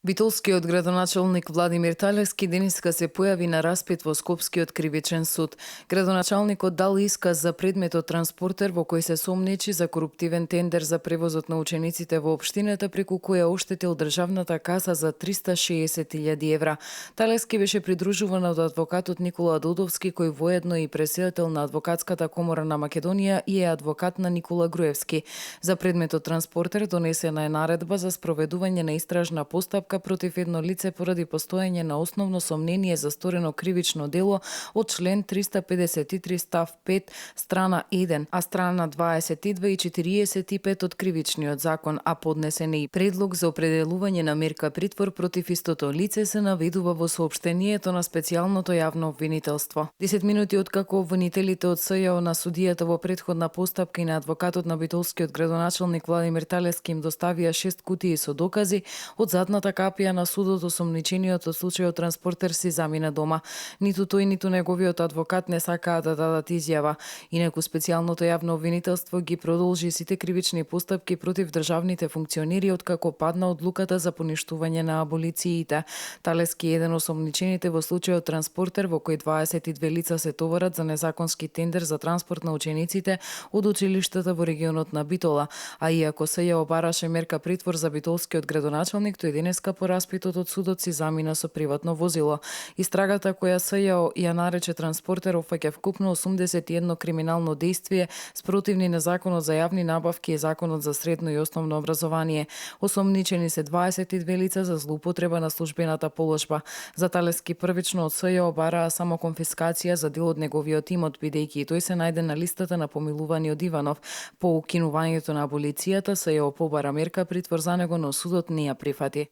Битолскиот градоначалник Владимир Талевски денеска се појави на распит во Скопскиот кривичен суд. Градоначалникот дал исказ за предметот транспортер во кој се сомнечи за коруптивен тендер за превозот на учениците во општината преку која оштетил државната каса за 360.000 евра. Талевски беше придружуван од адвокатот Никола Додовски, кој воедно и преседател на Адвокатската комора на Македонија и е адвокат на Никола Груевски. За предметот транспортер донесена е наредба за спроведување на истражна постапка против едно лице поради постоење на основно сомнение за сторено кривично дело од член 353 став 5 страна 1, а страна 22 и 45 од кривичниот закон, а поднесен е и предлог за определување на мерка притвор против истото лице, се наведува во соопштението на специјалното јавно обвинителство. 10 минути откако обвинителите од СЈО на судијата во претходна постапка и на адвокатот на битолскиот градоначалник Владимир Талевски им доставија 6 кутии со докази, од задната капија на судот осомничениот од случајот транспортер си замина дома. Ниту тој, ниту неговиот адвокат не сакаа да дадат изјава. Инаку специјалното јавно обвинителство ги продолжи сите кривични постапки против државните функционери откако падна одлуката за поништување на аболициите. Талевски е еден осомничените во случајот транспортер во кој 22 лица се товарат за незаконски тендер за транспорт на учениците од училиштата во регионот на Битола, а иако СЈО бараше мерка притвор за битолскиот градоначалник, тој денеска по распитот од судот си замина со приватно возило. Истрагата која СЈО ја нарече транспортер опфаќа вкупно 81 криминално дејствие спротивни на законот за јавни набавки и законот за средно и основно образование. Осомничени се 22 лица за злоупотреба на службената положба. За Талевски првично од СЈО бараа само конфискација за дел од неговиот имот, бидејќи тој се најде на листата на помилувани од Иванов. По укинувањето на аболицијата СЈО побара мерка притвор за него, но судот не ја прифати.